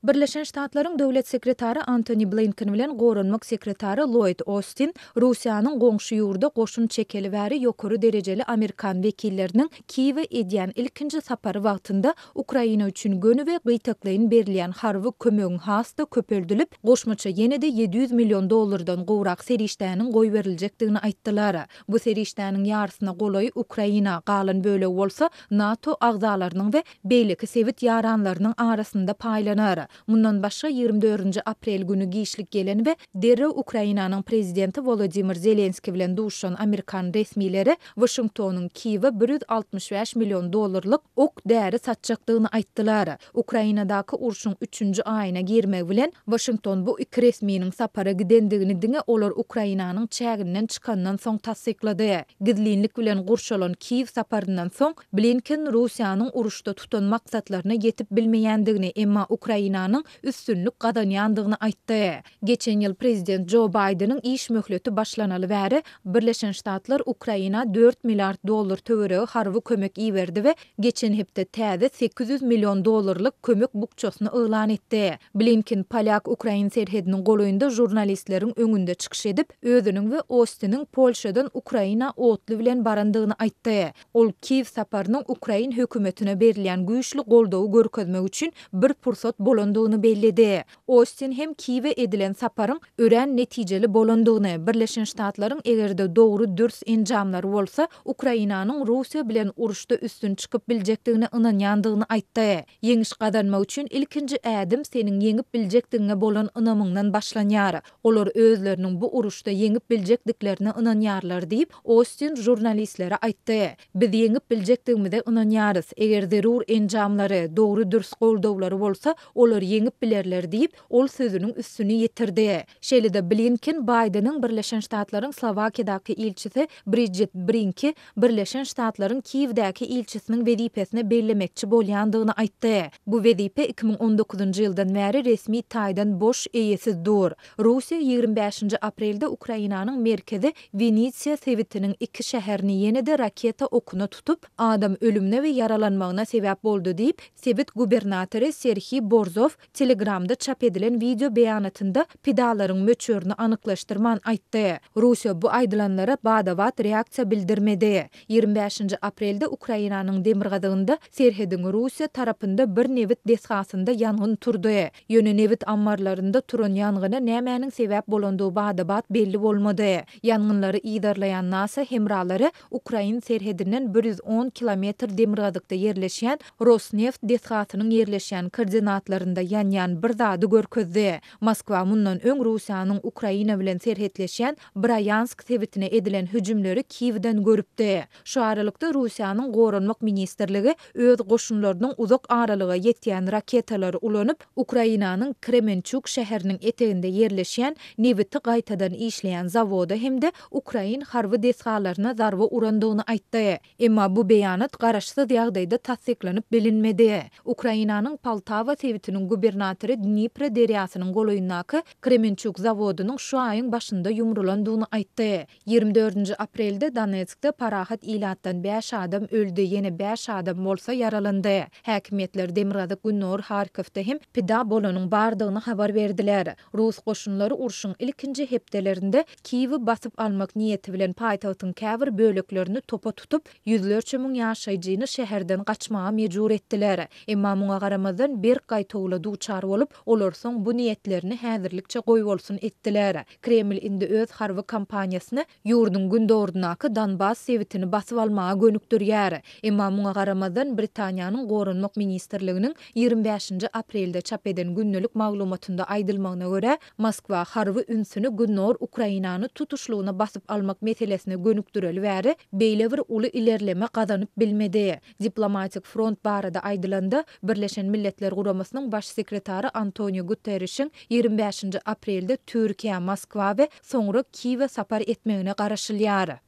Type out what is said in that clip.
Birleşen Ştatlaryň Döwlet sekretary Antony Blinken bilen Goranmak sekretary Lloýd Ostin Russiýanyň goňşy ýurda goşun çekeli bäri ýokary derejeli amerikan wekilleriniň Kiýewe edýän ilkinji sapary wagtynda Ukraina üçin göni we gytaklaýyn berilýän harby kömegiň has-da köpeldilip, goşmaça ýene-de 700 million dollardan gowrak serişdäniň goýberiljekdigini aýtdylar. Bu serişdäniň ýarysyna golaýy Ukraina, galan bölegi bolsa NATO agzalarynyň we beýleki sebit ýaranlarynyň arasynda paýlanar. Mundan başga, 24-nji aprel güni giçlik gelen we derrew Ukrainanyň prezidenti Wolodymyr Zelenskiý bilen duşuşan amerikan resmileri Waşingtonyň Kiýewe 165 million dollarlyk ok-däri satjakdygyny aýtdylar. Ukrainadaky urşuň üçünji aýyna girmegi bilen, Waşington bu iki resminiň sapara gidendigini diňe olar Ukrainanyň çäginden çykandan soň tassyklady. Gizlinlik bilen gurşalan Kiýew saparyndan soň, Blinken Russiýanyň uruşda tutan maksatlaryna ýetip bilmeýändigini, emma Ukrainanyň üstünlik gazanýandygyny aýtdy. Geçen ýyl prezident Jo Baýdeniň iş möhleti başlanaly bäri Birleşen Ştatlar Ukraina dört milliard dollar töweregi harby kömek iberdi we geçen hepde täze 800 million dollarlyk kömek bukjasyny yglan etdi. Blinken polýak-ukrain serhediniň golaýynda žurnalistleriň öňünde çykyş edip, özüniň we Ostiniň Polşadan Ukraina otly bilen barandygyny aýtdy. Ol Kiýew saparynyň ukrain hökümetine berilýän güýçli goldawy görkezmek üçin bir pursat bolandygyny belledi. Ostin hem Kiýewe edilen saparyň örän netijeli bolandygyny, Birleşen Ştatlaryň eger-de dogry-dürs enjamlary bolsa, Ukrainanyň Russiýa bilen uruşda üstün çykyp biljekdigine ynanýandygyny aýtdy. Ýeňiş gazanmak üçin ilkinji ädim seniň ýeňip biljekdigiňe bolan ynamyňdan başlanýar. Olar özleriniň bu uruşda ýeňip biljekdiklerine ynanýarlar diýip, Ostin žurnalistlere aýtdy. Biz ýeňip biljekdigimize ynanýarys. Eger zerur enjamlary, dogry-dürs goldawlary bolsa, olar ýeňip bilerler diýip, ol sözüniň üstüni ýetirdi. Şeýle-de Blinken Baýdeniň Birleşen Ştatlaryň Slowakiýadaky ilçisi Bridžit Brinki Birleşen Ştatlaryň Kiýewdäki ilçisiniň wezipesine bellemekçi bolýandygyny aýtdy. Bu wezipe 2019-njy ýyldan bäri resmi taýdan boş, eýesiz dur. Russiýa 25-nji aprelde Ukrainanyň merkezi Winnitsia sebitiniň iki şäherini ýene-de raketa okuna tutup, adam ölümine we ýaralanmagyna sebäp boldy diýip, sebit gubernatory Serhiý Borzow Telegramda çap edilen wideo beýanatynda pidalaryň möçberini anyklaşdyrman aýtdy. Russiýa bu aýdylanlara bada-bat reaksiýa bildirmedi. 25-nji aprelde Ukrainanyň demirgazygynda serhediň Russiýa tarapynda bir nebit desgasynda ýangyn turdy. Ýöne nebit ammarlarynda turan ýangyna nämäniň sebäp bolandygy bada-bat belli bolmady. Ýangynlary yzarlaýan NASA hemralary ukrain serhedinden 110 kilometr demirgazykda ýerleşýän Rosneft desgasynyň ýerleşýän koordinatlarynda ýanýan bir zady görkezdi. Moskwa mundan öň Russiýanyň Ukraina bilen serhetleşýän Braýansk sebitine edilen hüjümleri Kiýewden görüpdi. Şu aralykda Russiýanyň Goranmak ministrligi öz goşunlarynyň uzak aralyga ýetýän raketalary ulanyp, Ukrainanyň Kremençuk şäheriniň eteginde ýerleşýän nebiti gaýtadan işleýän zawoda hem-de ukrain harby desgalaryna zarba urandygyny aýtdy. Emma bu beýanat garaşsyz ýagdaýda tassyklanyp bilinmedi. Ukrainanyň Poltawa sebitiniň gubernatory Dnipro derýasynyň golaýyndaky Kremençuk zawodynyň şu aýyň başynda ýumrulandygyny aýtdy. 24-nji aprelde Donetskde parahat ilatdan bäş adam öldi, ýene bäş adam bolsa ýaralandy. Häkimiýetler demirgazyk-gündogar Harkowda hem pida bolanyň bardygyny habar berdiler. Rus goşunlary urşuň ilkinji hepdelerinde Kiýewi basyp almak niýeti bilen paýtagtyň käbir böleklerini topa tutup, ýüzlerçe müň ýaşaýjyny şäherden gaçmaga mejbur etdiler. Emma muňa garamazdan berk gaýtawula duçar bolup, olar soň bu niýetlerini häzirlikçe goýbolsun etdiler. Kreml indi öz harby kampaniýasyny ýurduň gündogaryndaky Donbass sebitini basyp almaga gönükdirýär. Emma muňa garamazdan, Britaniýanyň Goranmak ministrliginiň 25-nji aprelde çap eden gündelik maglumatynda aýdylmagyna görä, Moskwa harby ünsüni Gündogar Ukrainany tutuşlygyna basyp almak meselesine gönükdireli bäri beýle bir uly ilerleme gazanyp bilmedi. Diplomatik front barada aýdylanda, Birleşen Milletler Guramasynyň Baş sekretary Antonio Guterrişiň 25-nji aprelde Türkiýä, Moskwa we soňra Kiýewe sapar etmegine garaşylýar.